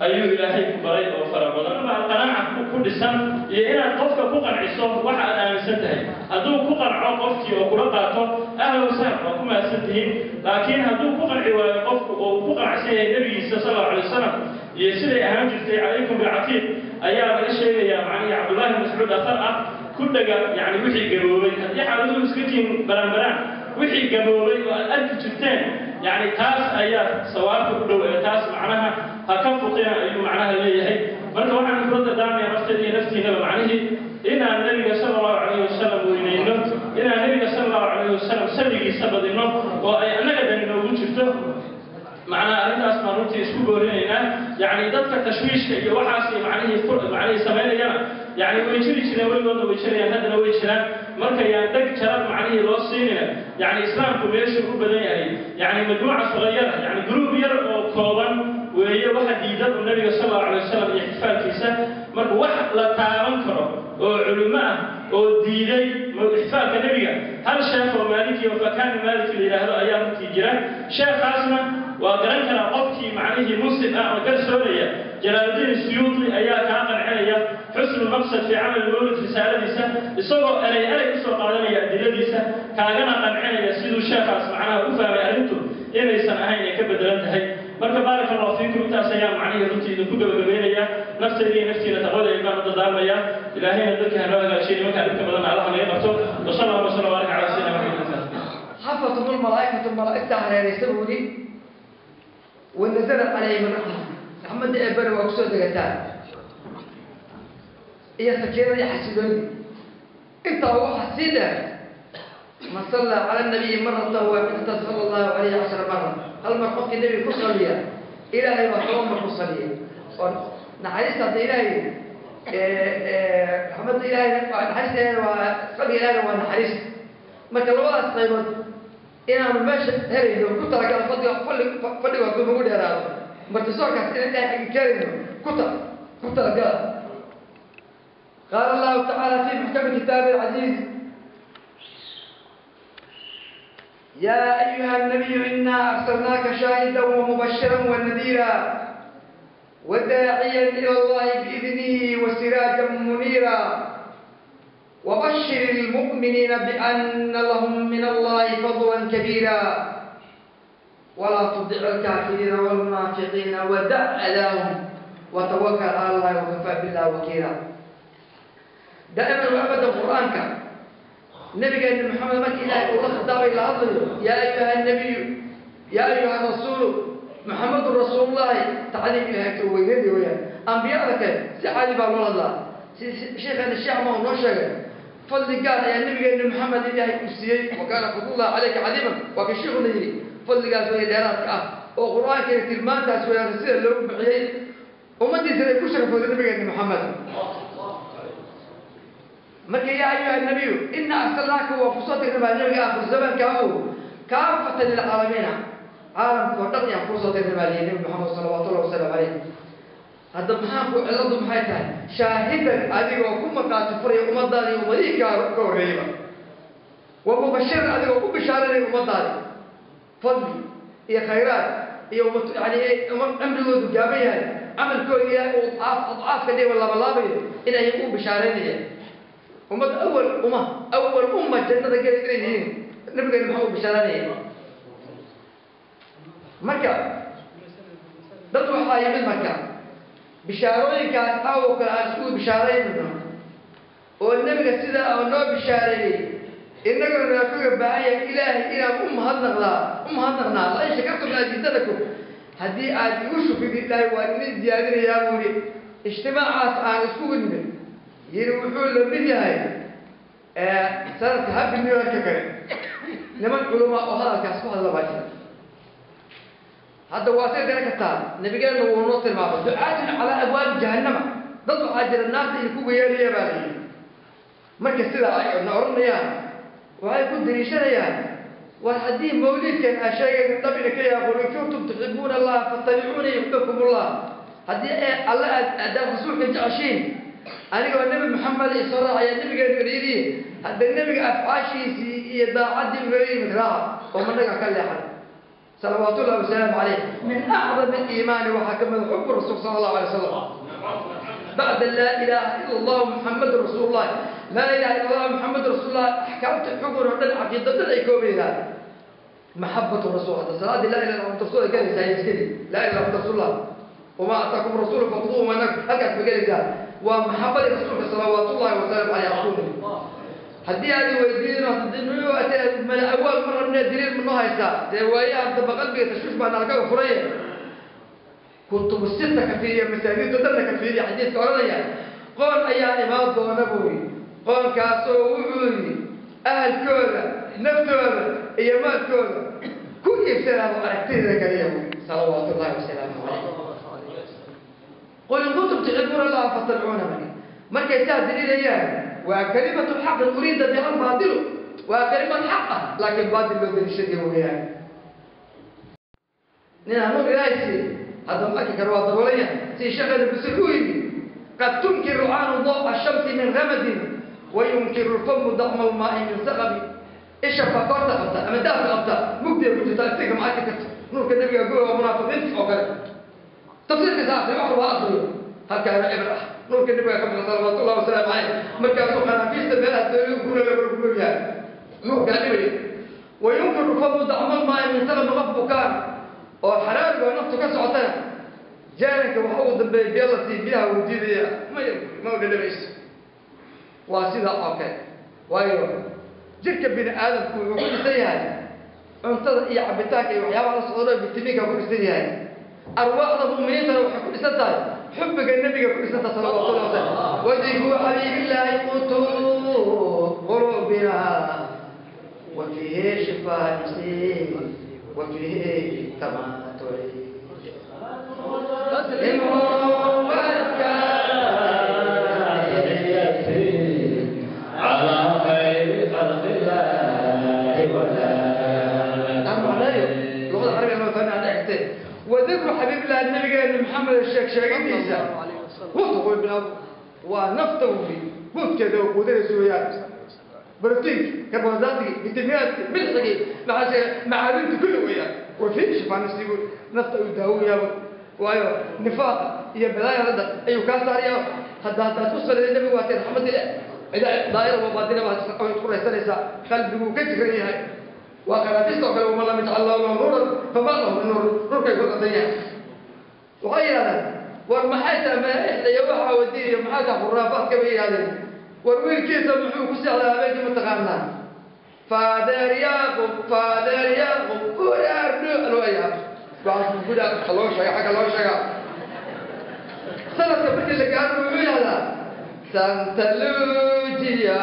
ayuu Ilaahay ku baray oo fara badan. Qanaaca ku dhisan iyo inaad qofka ku qanciso waxa aad aaminsan tahay. Hadduu ku qanco qofkii oo kula qaato, ahlan wasahlan, waa ku mahadsan tihiin. Laakiin hadduu ku qanci waayo qofku oo uu ku qanacsan yahay nebigiisa sal allahu alay wasalam iyo siday ahaan jirtay, calaykum bilcatiiq ayaa laga sheegayaa. Macnihii Cabdullahi bin Mascuud athar ah ku dhaga, yani wixii gaboobay, haddii xaaladuhu iska tihiin baraanbaraan, wixii gaboobay oo aad arki jirteen, yani taas ayaa sawaabka u dhow ee taas macnaha ha ka fuqina ayuu macnaha leeyahay. Marka waxaan kula dardaarmaya nafteeda iyo naftiinaba macnihii inaan nabiga sala allahu calayhi wasalam weynayno, inaan nabiga sala allahu calayhi wasalam salligiisa badino oo ay annaga dani noogu jirto. Macnaha arrintaas baan runtii isku boorinaynaa. Yacni dadka tashwiishka iyo waxaas iyo macnihii samaynayana Yacni way jiri jireen weligoodna, way jirayaan, haddana way jiraan. Marka yaan dheg jarar macnihii loo siinina. Yacni islaamku meeshuu u badan yahay, yacni majmuuca sugayara, yacni group yar oo kooban weeye waxa diidan uu nabiga sal allahu alay wasalam iyo ixtifaalkiisa. Marka wax la taaban karo oo culimo ah oo diiday ixtifaalka nebiga, hal sheekh oo Maaliki oo Fakani Maaliki la yidhaahdo ayaa runtii jira. Sheekhaasna waa garan karaa qofkii macnihii muslim ah oo garsooraya. Jalaaludiin Suyuuti ayaa kaa qancinaya Xusnu Maqsad fi camal mawlid, risaaladiisa, isagoo erey erey usoo qaadanaya adiladiisa, kaagana qancinaya siduu sheekhaas macnaha u fahmay arrintu inaysan ahayn ay ka bedelan tahay. Marka baaraka allahu fiikum, intaas ayaa macnihii runtii idinku gabagabeynaya. Naftayda iyo naftiina taqwada baan u dardaarmaya. Ilaahayna dadka hanoo hagaajiyo, nimankaa dhibka badanna Allah naga qabto. Wasala allahu wasala baaraka calaa sayidina Maxamed. حفتهم الملائكة، الملائكة هريريسة بولي، ونزلت عليهم الرحمة، رحمة إبر وأكسود دقتان إيا سكينة يا حسدوني. انت هو حسيدة من صلى على النبي مرة واحدة صلى الله عليه 10 مرة. هل مرحوك النبي كصلية إلهي وحرم كصلية نحريس إلهي رحمة إلهي نحريس إلهي وصلي إلهي ونحريس. Marka labadaas qaybood inaanu meesha helayno ku talagala fadhiga, fadhiga hadduu nagu dheeraado martisoorkaas inaan ilahay xaggi keenayno ku talagala. Qaala allahu tacaala fi muxkami kitaabi alcasiiz: يا أيها النبي إنا أرسلناك شاهدا ومبشرا ونذيرا وداعيا إلى الله بإذنه وسراجا منيرا وبشر المؤمنين بأن لهم من الله فضلا كبيرا ولا تطع الكافرين والمنافقين ودع أذاهم وتوكل على الله وكفى بالله وكيلا. دائما وأبدا القرآن كان النبي قال محمد مك إلهي الله خطاب إلى أرضه: يا أيها النبي، يا أيها الرسول، محمد رسول الله. تعليم إلهي كوينيدي ويا أنبياء لك سعالي بالله الله شيخنا الشيخ ما هو نشغل فضل. قال يا النبي قال محمد إلهي أسيي وكان فضل الله عليك عظيما. وكشيخ نجري فضل قال سوي ديرات وقرآن كان تلمان تسوي رسول لو بحيي وما تسري كل شيء فضل النبي قال محمد. marka يا أيها النبي إنا أرسلناك وفصلتك مع النبي آخر الزمن كاو كافة للعالمين، عالم كودن يا فرصة النبي محمد صلى الله عليه وسلم عليه. هذا maxaan ku ciladu maxay tahay? Shaahidan, adigoo ku markhaati furaya ummadaadii, ummadihii ka horreeyba, wa mubashiran, adigoo ku bishaaranaya ummadaadii fadli iyo khayraad iyo ummad, yani ummad cimrigoodu gaaban yahay, camalkooda ilaahay uu adcaafka dhiba labalaabayo, inay u bishaaraynayaan ummad awal umma, awal umma jannada geli inay yihiin. Nabigeena maxaa u bishaaranaya? Marka dad waxaa yimid marka bishaarooyinkaas caawo kale aan isku bishaaraynayno oo nebiga sidaa oo noo bishaareeyey, innaguna naa kaga baahan yahay ilaahay inaan u mahadnaqdaa, u mahadnaqnaa. La in shakartum laaziidanakum, haddii aad igu shukrid ilaahay waa idin ziyaadinayaa buu yidhi. Ijtimaacaas aan iskugu nimid yidhi wuxuu la mid yahay sanadka Happy New Year-ka kale. Niman culumaa oo hadalkaas ku hadla baa jira. Hadda waa say garan kartaa, nabigeenna wuu noo tilmaamay ducaatun calaa abwaabi jahannama, dad waxaa jira naarta idinkugu yeeraya baa la yidhi. Marka sidaa ay na odhanayaan waxay ku dariishanayaan: war haddii mawliidkan aa sheegayna dhabina ka yahay, qul in kuntum tuxibuuna allaha fattabicuuna yuxbibkum allah, haddii alle aad aadaad rasuulka jeceshiin, anigoo nebi Maxamed isoo raacaya, nabigeenu yidhi, hadda nebiga afcaashiisii iyo daacaddii uga yimid raaca oo managa ka leexan salawaatullahi wasalaamu caleyh. Min acdam aliimaani waxaa ka mida xubu rasuul sala allahu alay wasalam bacda laa ilaaha ila allah muxamadu rasuulullah. Laa ilaha illa allah muxamadu rasuulullah, axkaamta xugun oo dhan, caqiida dhan ay koobaydaa maxabatu rasuul. Hadda salaadii laa ilaha illa rasuul ay galaysaa iskadi laa ilaha illa rasuulullah, wamaa ataakum rasuulu faquduuhu, halkaas ba gelaysaa. Waa maxabadii rasuulka salawaatullahi wasalaamu caleyh. Rasuulka haddii aad weydiin mala awaal ma rabnee, daliil ma noo haysaa? Dee waayaha damba qalbiga tashwiish baa nalkaga furaye. Kutubu sita ka fiiriya, masaajidda dhanna ka fiiriya, xadiidka odhanaya qoon ayaa imaan doona buu yidhi, qoonkaasoo wuxuu yidhi ahalkooda, naftooda iyo maalkooda ku iibsanaado aragtideeda kaliya buu yidhi salawaatu ullahi wasalaamu caleyh. Qul in kuntum tuxibuuna allaha fattabicuuna. Marka Markay saa daliilayaan, waa kalimatu xaqin uriida biha albaatilu, waa kalimad xaq ah laakiin baatil loo daliishaday weeyaan. Nin hanuun Ilaahay siiy hadda ma arki karo, waa daboolanya. Si sheekheena Busir uu yidhi: qad tunkiru caanu dawa shamsi min ramadin wayunkiru lfamu dacma almaai min saqami. Isha fakoorta qabta ama daafka qabta mugdiga ku jirta, iftiinka ma arki karto. Nuurka Nebiga goy waa munaafiqiinta oo kale. Tafsiirkiisa akri, wax walba akriyo, halkaana eber ah. Nuurka Nebiga ka bixi salawaatullahi wasalaamu caleyh. Markaasuu qanaafiista meelaha dooliga guraya ku yahay nuurkaa dhibaya. Wayunkiru lfamu dacma almaai min saqami. Qof bukaan oo xaraariga oo naftu ka socotana, jaaranka waxa ugu dambeeya biyo la sii, biyaha wuu diidaya, ma dhadhamayso. Waa sidaa oo kale, waayo jirka bini aadamku wuxuu ku dhisan yahay cuntada iyo cabitaanka iyo waxyaabaha la socdo, vitamiinka ku dhisan yahay. Arwaaxda mu'miniintana waxay ku dhisan tahay xubbiga Nebiga ku dhisan tahay salawatullahi wasalam. Wadikru xabiibillaahi qutu qulubina wa fiihi shifaa nafsi wa fiihi tamatuci. على خير خلق الله ولا luqada carabiga loo fahmay aan dhextay. Wadikru xabiibillah, nabigeena Maxamed sheeg sheegidiisa, qutu qulubina waa nafta wi quudkeeda oo quudanaysa weeyaan. Borotiinki, karbohaydraatkii, fitamiinaadki, milxigii, maxaa sheegay, macaadinta kulli weeyaan. Wa fiihi shifaa nafsi buuri, nafta uu daawoyaaba, waayo nifaaqa iyo balaayada dhan ayuu kaa saaraya. Haddaad ku saliday Nabigu waa tay raxmadii daa'ira wa baatina baad ku raysanaysaa. Qalbiguu ka jiran yahay waa qanaafista oo kale. Waman lam yajcal lahu nuuran fama lahu min nuur. Nuurkay ku qasan yahay. Waxay yidhahdeen, war maxay tahay malaaixda iyo waxaa wadiiyo, maxay tahay khuraafaadka bay yidhahdeen. War wiilkiisa muxuu ku seexdaa habeenkii mataqaanaa? Fader Yaqub, Fader Yaqub, uraardu loo ayaa waxaas gudaa loo sheega, xagga loo sheegaa. Sanadka markii la gaaro wuxuu yidhahdaa Santa Lucia,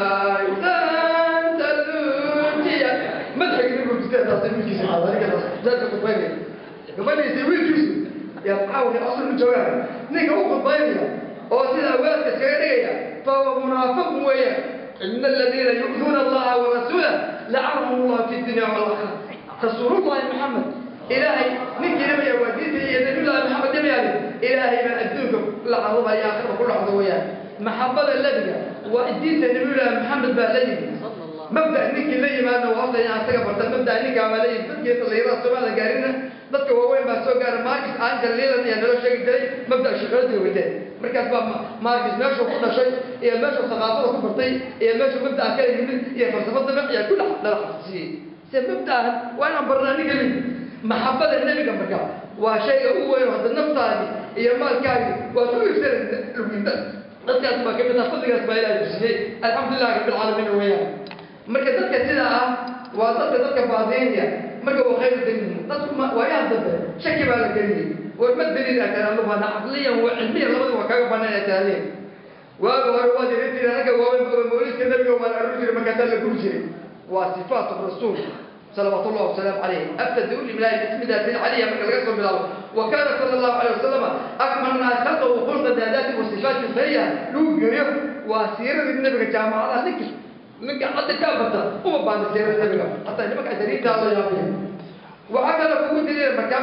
Santa Lucia. Madaxa nabigu jirtay taas wiilkiisa ninkaas dadka khudbaynaya gabadhiisa wiilkiisu yaa maxaa waxay asal u joogaan. Ninka u khudbaynaya oo sida awaadka iskaga dhigaya fahuwa munaafiq weeyaan. Ina aladiina yu'duuna Allaha warasuulah lacanahum Allah fi dunya wal-aakhira. Rasuulullahi Maxamed Ilaahay ninkii nabaya waa diinta iyo nabiyullahi Maxamed nabiyaani Ilaahay baa adduunka la carruubaya, aakhirba ku dhacdo weeyaan. Maxabada nabiga waa diinta nabiyullahi Maxamed baa la yimi. Mabda ninkii la yimaadna waa horta inaan asaga barta. Mabda ninkaa baa la yimi. Dadkii dhalinyarada Soomaalida gaarina, dadka waaweyn baa soo gaara. Marx, Engels, Lenin ayaa naloo sheegi jiray mabda shaqaladii wateen. Markaas baa Marx meeshuu ku dhashay iyo meeshuu thaqaafada ku bartay iyo meeshuu mabdaa kala yimid iyo falsafada iyo kulli nala xasuusiyey. Se mabdaahan waa inaan barnaa ninka limi maxabada nebiga. Marka waa shayga ugu weyn. Hadda naftaadii iyo maalkaagii waad ku iibsanaysa luginta. Dadkaas baa kamid ah, fadligaas baa Ilaahay ku siiyey, alxamdulilah rabbil weeyaan. Marka dadka sidaa ah waa dadka baadiinaya. Marka waa khayru daliil. Dadku waayaha dambe shaki baa la geliyey. War ma daliil ah kana lubana caqliyan wa cilmiyan labada waa kaaga banaan ay tahdeen. Waaga hore waad yarin jireen ragga waaweyn ba mawlidka nabiga waa la aruuri jiray, markaasaa la guri jiray. Waa sifaatu rasuul salawaatu ullahi wasalaamu calayh abtadi limlaahi bismi daati caliya marka laga soo bilaabo. Wa kaana sala Allahu alayh wasalam akmal naas khalqahu khulqa daadaati wa sifaati sariya lagu geeyo. Waa siiradii nabiga jaamacadaha ninka cadda kaa barta uma baahna siirada nabiga, hataa nimanka asariintaa la yaabaya. Waxaa kaloo kugu daliila marka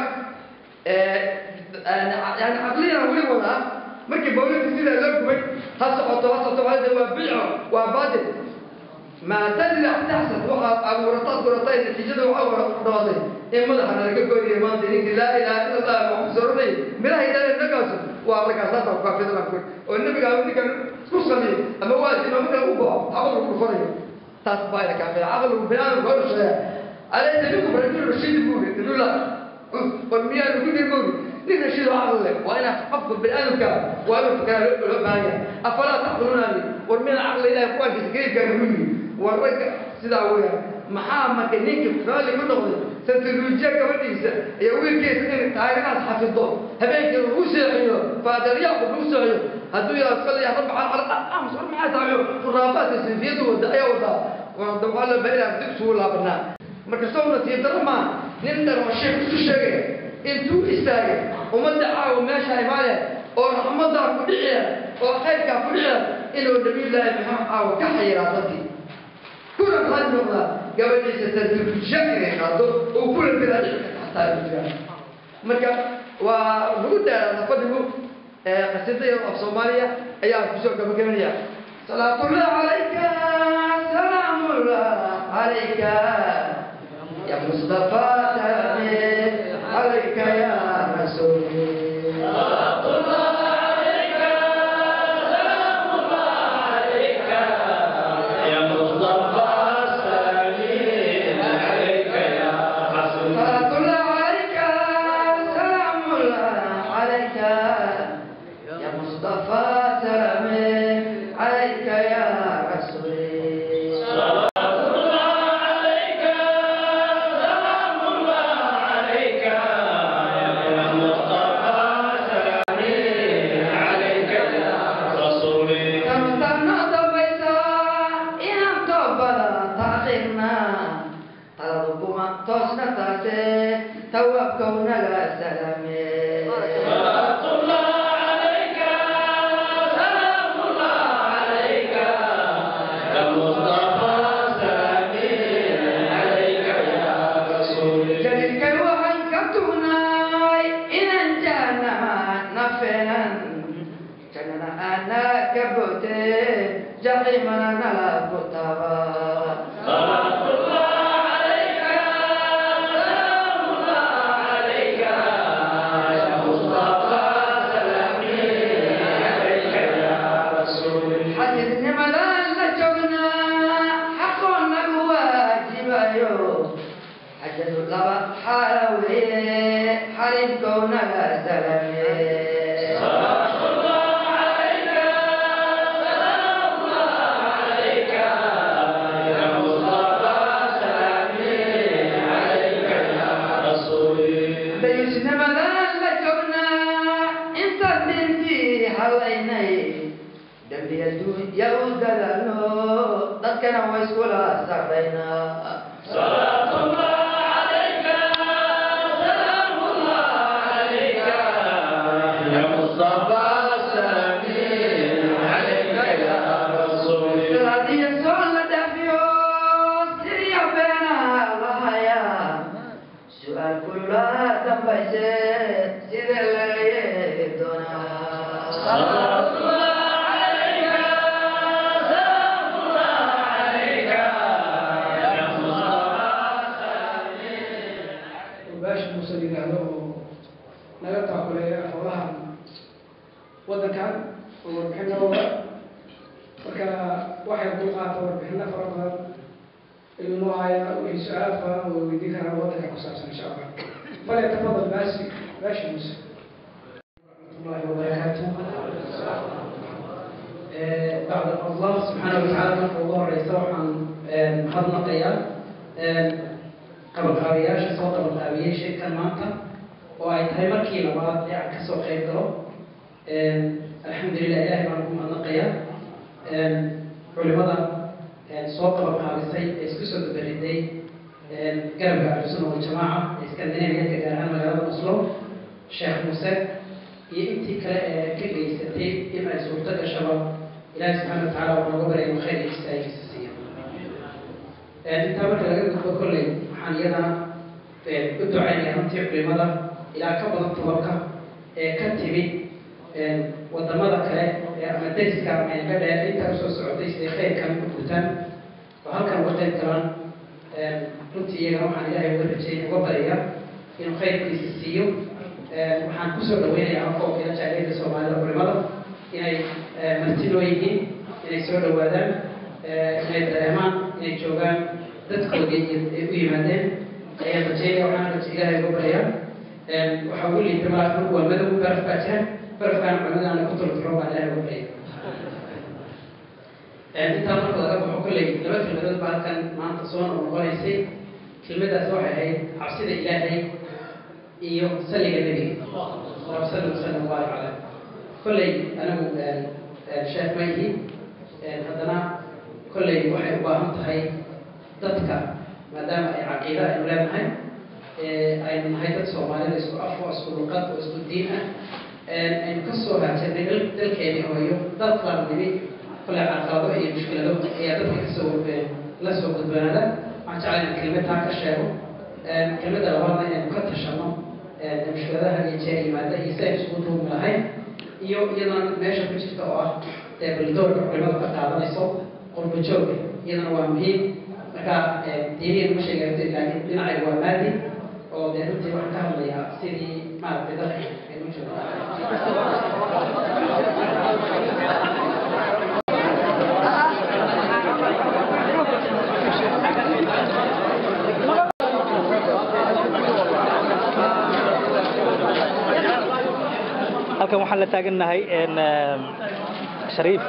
yani caqliyan weli wadaa. Markii mawlidka sidaa loo gubay, ha socoto, ha socoto, waa bidco, waa baatil. Maa tazrac taxsad, waxaad abuurataad guratay. Natiijada waxaa dhalatay in madaxana laga gooriyo maanta ninkii laa ilaaha illa Allah Muxamed sooranay miraha ilaahay ragaasu waa raggaas saasa ku kaafida baan ku oo nabiga ninkan isku sameeyey ama waajib ama marka u baxo caqli ku dhufanayo. Taas baa ila kaafida caqligu binaadamka hor sheeya. Alaysa minkum rajul rashiid buuri nabiyullah, war miyaanu ku jirin buuri nin rashiid oo caqli leh? Waa inaad qofka biniaadamka waa inuu fikiraa loo baahan yahay. Afalaa tacqiluuna, war miyaan caqli Ilahay qur-aankiisa kariimkaa nagu yiri? War ragga sidaa weeyaan. Maxaa marka ninka raalli ku noqday santaluujiya gabadhiisa iyo wiilkiisa in taariikhaas xafido, habeenkii lagu seexiyo Faader Yacqub lagu seexiyo, hadduu yidhahdo salli ya rabbi cala ams? War maxaa tahay khuraafaadka sinfiyadu wada ayaa wadaa? Waxaa loo baahan inaan dib isugu laabanaa. Marka sow nasiib darro maa nin dhan oo sheekh isu sheegaya intuu istaagay ummadda caawa meesha imaanaya Oo raxmaddaa ku dhiciya oo khayrkaa ku dhiciya inuu Nabiyullaahi Maxamed caawa ka xayiraa dadkii kuna raali noqdaa gabadhiisa tartursha inay qaado oo kula bilaa dhici karta xataa inuu jiraan. Marka waa lagu dheeraada fadhigu. Qasiidada af Soomaaliya ayaan kusoo gabagabanaya. Salaatullah calayka, salaamullah calayka ya Mustafa, salami calayka ya rasuul. Salaatullah alayka, salaamullah alayka ya Mustafa, salami alayka ya Rasul. Salaatullah calayka, salaamullah calayka ya Mustafa, salami calayka ya rasuul. Salaatullah alayka, salaamullah alayka ya Mustafa, salami alayka ya Rasul. Tartana dambaysa inaan toobada taakhiirna, taladu kuma toosna taase tawaabkownaga salame. Salaatullah alayka, salaamullah alayka ya Mustafa, salami alayka ya Rasul. Jaliilkay waxaan ka tugnay inaan jahannama nafeenan, jannana aana ka bote, jaxiimana nala ku taaba. Salaatullah alayka, salaamullah alayka ya Mustafa, salami alayka ya Rasul. Xasidnimadaan la joognaa xaqoo nagu waajibayo, xajadu laba xaala weeye, xariibkownaga salame. Salaatullah alayka, salaamullah alayka ya Mustafa, salami alayka ya Rasul. Dayusnimadaan la joognaa intaan diintii halaynay, dambi adduunya u dadaalno, dadkana waa iskula sarraynaa. Salaatullah alayka, salaamullah alayka ya Mustafa, salami alayka ya Rasul. Salaadiya soon la dhaafiyo siriya beenaha la hayaa, su-aal kulaa dambayse sidee laga yeeli doonaa? Salaatullah alayka, salaamullah alayka ya Mustafa, salami. Baashi Muuse la yidhaahdo oo naga taakuleeya howlahan waddankan oo warbixinadooda. Marka waxay dul qaata warbixino fara badan ayuu noo hayaa. Wixii su-aal badan oo weydiin karaan waddanka ku saabsan, insha Allah. Falyatafadal baasi Baashi Muuse. الله وبركاته. بعد الله سبحانه وتعالى marka ugu horeysa waxaan mahadnaqayaa qabanqaabiyaasha soo qabanqaabiyey shirkan maanta oo ay tahay markii labaad ee aan kasoo qayb galo. Alxamdulilah, Ilahay baan ugu mahadnaqayaa. Culimada soo qabanqaabisay ee isku soo dabariday garabka Ahlusunna Waljamaaca ee Scandinavianka, gaar ahaan magaalada Oslo, Sheekh Muuse iyo intii kale ee ka geysatay in ay suurto gashaba, Ilaahi subxaana wa tacaala waxaan uga baryay inuu khayr iyo jisaayigiisa siiyo. Intaa marka laga gudbo, kolley waxaan iyadana u ducaynaya runtii culimada ilaa ka badan 10-ka ee ka timid wadamada kale ee ama deriska ama inaga dheer intaa usoo socotay siday khayrkan u gutaan oo halkan uga qayb galaan. Runtii iyagana waxaan Ilaahay uga rajeyn uga baryaa inuu khayrkiisa siiyo. Waxaan kusoo dhaweynayaa halka wakiila jaaliyadda Soomaalida culimada inay marti noo yihiin, inay soo dhawaadaan, inay dareemaan inay joogaan dadkoodii ay u yimaadeen ayaan rajeynaya. Waxaan raje Ilaahay uga baryaa. Waxaa ugu liita malaa dhulku waa madow, baraf baa jira, barafkaana culimadaana ku turturo baan Ilaahay uga baryaya. Intaa marka laga baxo, kolley laba kelmadood baa halkan maanta soo noqonaysay. Kelmadaas waxay ahayd cabsida Ilaahay iyo salliga Nebiga, allahuma salli wasalam wabaarik caleyh. Kolley anigu sheekh ma ihi, haddana kolley waxay u baahan tahay dadka maadaama ay caqiida aynu leenahay, aynu nahay dad Soomaalida isku af oo isku luqad oo isku diin ah. Aynu ka soo haajarnay dalkeeni hooyo, dalkaan nimi kole carqalado iyo mushkilado ayaa dadka kasoo la soo gudbanaada. Waxaan jeclaa inaan kelimad taa ka sheego. Kelimada labaadna inaynu ka tashano mushkiladaha iyo jeer yimaada iyo si aynu isugu duumi lahayn, iyo iyadana mid meesha ku jirta oo ah dee baldoorka culimadu ka qaadanayso qurba joogga, iyadana waa muhiim. Marka diiniyan ma sheegi kartid, laakiin dhinacayga waa maadi oo dee runtii waxaan ka hadlayaa sidii maaragtay dalka aynu u joogno. Halkan waxaan la taagannahay Shariif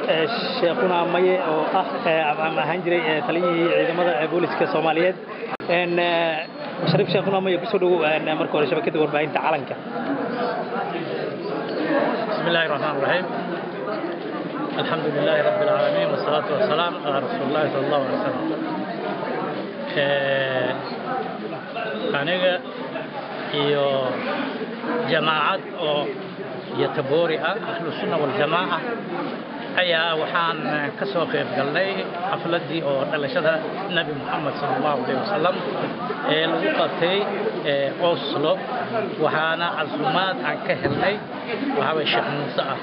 Sheekhuna Maye oo ah ama ahaan jiray taliyihii ciidamada booliska Soomaaliyeed. Shariif Sheekhuna Maye, kusoo dhawow marka hore shabakada warbaahinta Calanka. بسم الله الرحمن الرحيم، الحمد لله رب العالمين، والصلاة والسلام على رسول الله صلى الله عليه وسلم. Aniga iyo jamaacad oo Yataboori ah, Ahlu Sunna Waljamaaca, ayaa waxaan ka soo qayb galnay xafladdii oo dhalashada Nabi Muxamed sala Allahu alayh wasalam ee lagu qabtay Oslo. Waxaana casuumaad aan ka helnay waxaa waye Sheekh Muuse ah.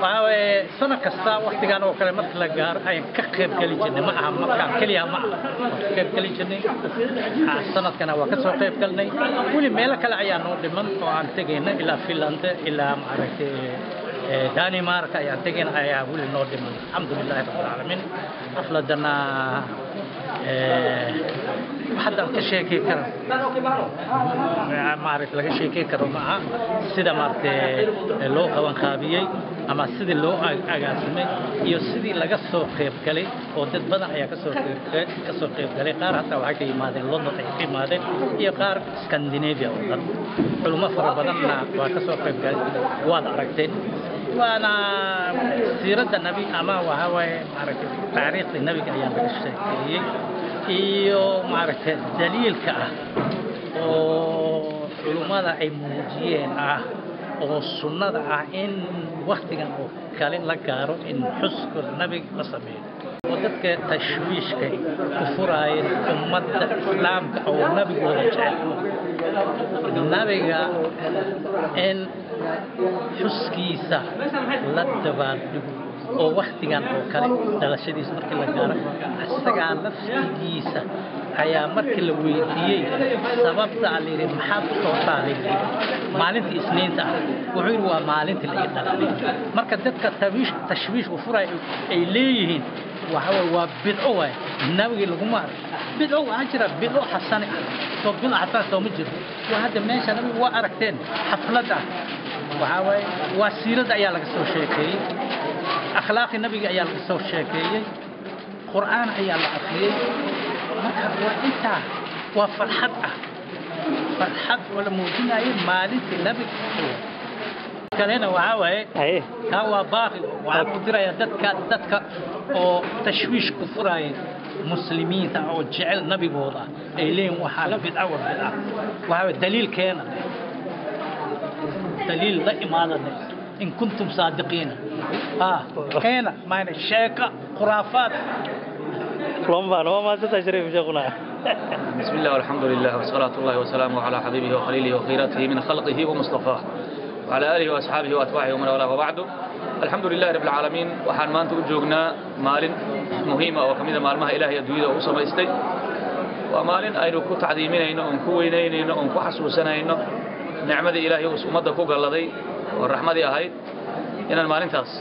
Waxaa waye sano kasta waktigan oo kale marka la gaaro ayaan ka qayb geli jirnay. Ma aha markaan keliya, ma aha, waan ka qayb geli jirnay. Sanadkana waa ka soo qayb galnay. Weli meelo kale ayaa noo dhiman oo aan tegayna, ilaa Finland, ilaa maaragtay Denmark ayaan tegayna ayaa weli noo dhiman. Alxamdulilahi rabbilcaalamiin. Xafladana haddaan ka sheekey karo, maaragtay, laga sheekey karo ma aha sida maaragtay loo qaban qaabiyey ama sidii loo agaasimay iyo sidii laga soo qayb galay, oo dad badan ayaa kasoo qayb galay. Qaar hataa waxay ka yimaadeen London ay ka yimaadeen, iyo qaar Scandinavia oo dhan. Culummo fara badanna waa ka soo qayb galay, waad aragteen. Waana siiradda nabi ama waxaa waaye maaragtay taariikhdii nabiga ayaa laga sheekeeyey, iyo maaragtay daliilka ah oo culummada ay muujiyeen ah oo sunnada ah in waktigan oo kale la gaaro in xuska nabiga la sameeyo, oo dadka tashwiishka ku furaayeen ummadda islaamka oo nabigooda jecel nabiga in xuskiisa la dabaaldhigo oo waktigan oo kale dhalashadiisa markii la gaaro. Isagaa laftigiisa ayaa markii la weydiiyey sababta la yidhi maxaad u soo saaray maalinta Isniinta ah, wuxuu yidhi waa maalintii la ii dhalalay. Marka dadka tashwiish u furaya ay leeyihiin waxa waye waa bidco waay, nabigii laguma arag bidco. Waxaa jira bidco xasani ah, soo bidco xasan soo ma jiro. Waa hadda meesha nabigu waa aragteen xaflad ah, waxaa waaye waa siirada ayaa laga soo sheekeeyey, akhlaaqi nabiga ayaa laga soo sheekeeyey, qur'aan ayaa la akhriyey. Marka waa intaa, waa farxad ah, farxad oo la muujinayo maalintii nabiga. Kalena waxaa waaye kaa waa baaqi waxaan u dirayaa dadka oo tashwiish ku furaya muslimiinta oo jecel nabigooda ay leeyihin waxaa bidca wa bidca. Waxaa waye daliil keena, daliil la imaada in kuntum saadiqiina. Keena maayna sheeka khuraafaad. Looma baahno. Waa mahadsantahay Shariif Sheekhuna. بسم الله والحمد لله والصلاة الله وسلامه على حبيبه وخليله وخيرته من خلقه ومصطفاه وعلى آله وأصحابه وأتباعه ومن والاه، وبعد. الحمد لله رب العالمين. Waxaan maanta u joognaa maalin muhiima oo kamida maalmaha Ilaahay adduunyada uu samaystay. Waa maalin aynu ku tacdiiminayno oon ku weynaynayno oon ku xasuusanayno nicmadii Ilaahay uu ummadda ku galladay oo raxmadii ahayd, inaan maalintaas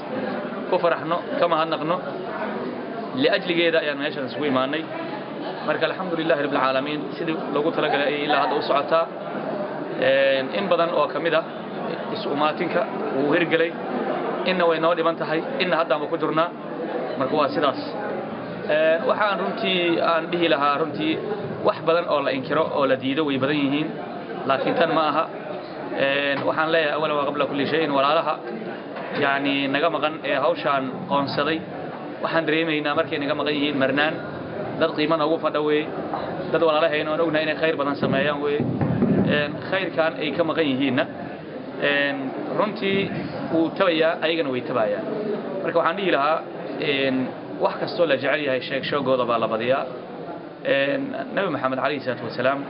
ku faraxno, ka mahadnaqno liajligeeda ayaan meeshan isugu imaanay. Marka alxamdu lilahi rabbi alcaalamiin, sidii loogu talagalay ayay ilaa hadda u socotaa. In badan oo ka mid ah is-umaatinka wuu hirgelay, inna way noo dhiman tahay, inna haddaanba ku jirnaa. Marka waa sidaas. Waxaan runtii aan dhihi lahaa, runtii wax badan oo la inkiro oo la diido way badan yihiin, laakiin tan ma aha. Waxaan leeyahay awalan waa qabla kulli shayin, walaalaha yacni naga maqan ee hawshaan qoonsaday, waxaan dareemaynaa markay naga maqan yihiin marnaan. Dad qiimo noogu fadha weeye, dad walaalahayna oon ognahay inay khayr badan sameeyaan weeye. Khayrkan ay ka maqan yihiinna Runtii wuu tabayaa, ayagana way tabayaan. Marka waxaan dhihi lahaa, wax kastoo la jecel yahay sheeg sheegooda baa la badiyaa. Nabi Maxamed calayhi salaatu wasalaam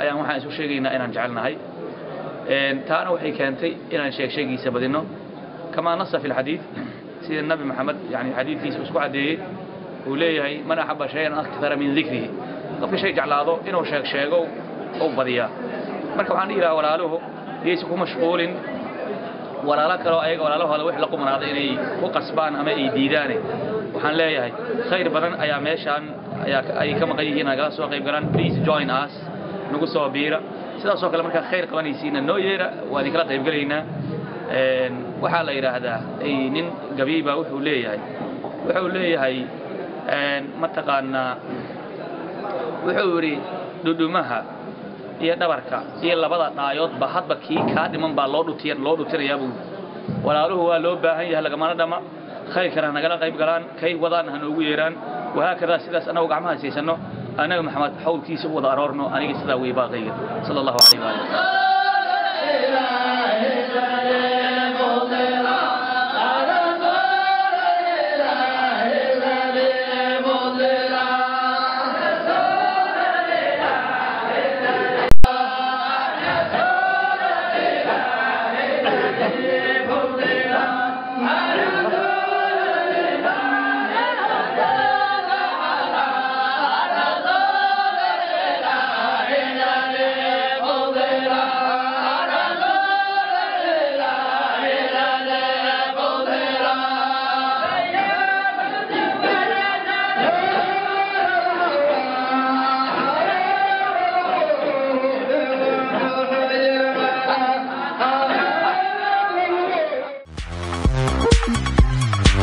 ayaan waxaan isu sheegaynaa inaan jecelnahay, taana waxay keentay inaan sheeg sheegiisa badino, kamaa nasa fi lxadiid, sida Nabi Maxamed yani xadiidkiisa isku caddeeyey uu leeyahay: "Man axaba shayan akthara min dikrihi." Qofka shay jeclaado inuu sheeg sheego ou badiyaa. Marka waxaan dhihi lahaa, walaaluhu yaysa ku mashquulin walaalo kaloo ayaga walaalahooda wix la qumanaada inay ku qasbaan ama ay diidaane. Waxaan leeyahay, khayr badan ayaa meeshaan ayaa ay ka maqan yihiin, nagala soo qayb galaan. Please join us, nagu soo biira. Sidaasoo kale markaa khayr qabanaysiina noo yeera, waa idinkala qayb gelaynaa. Waxaa la yidhaahdaa, nin gabyey baa wuxuu leeyahay, mataqaanaa, wuxuu yidhi: "Dhudhumaha iyo dhabarka iyo labada dhaayoodba hadba kii kaa dhiman baa loo dhutiya, loo dhutinayaa," buu. Walaaluhu waa loo baahan yahay, lagamana dhama. Khayrkana ha nagala qayb galaan, kay wadaan ha noogu yeeraan, wahaakadaa. Sidaas annagu gacmaha siisano, annaga Maxamed xawlkiisa u wada aroorno. Aniga sidaa wey baaqayga. Sala Allahu calayh waali wasalam.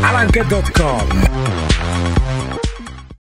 Calanka.com.